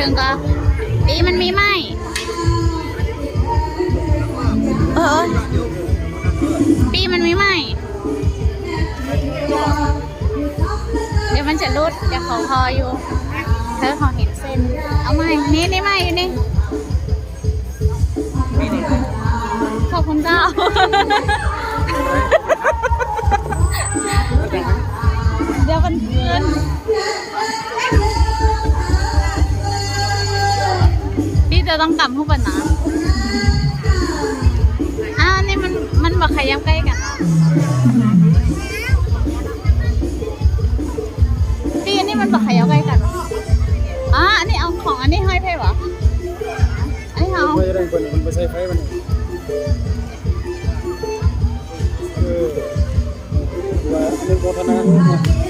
ເຖິງກໍ ປີມັນມີໄມ້ ເອີ ປີມັນມີໄມ້ ດຽວມັນຈະຫຼຸດ ດຽວເຂົາພໍຢູ່ ເອີ ເຂົາເຫັນເສັ້ນ ເອົາໄມ້ ນີ້ ນີ້ໄມ້ຢູ່ນີ້ ຂອບຄຸນເຈົ້າ ດຽວມັນຄືນ ພີ່ຈະຕ້ອງກຳຮູບອັນນະ ອ້າວ ອັນນີ້ມັນ ມັນບໍ່ຂະຫຍັບໃກ້ກັນ ພີ່ ອັນນີ້ມັນບໍ່ຂະຫຍັບໃກ້ກັນ ອ້າ ອັນນີ້ເອົາຂອງ ອັນນີ້ຫ້ອຍໃຜຫວາ ອັນນີ້ເຮົາ ໄປໄດ້ເພິ່ນ ເພິ່ນໄປໃສ່ໄຟບັດນີ້ ເອີ ວ່າອະນຸໂມທະນາເນາະ.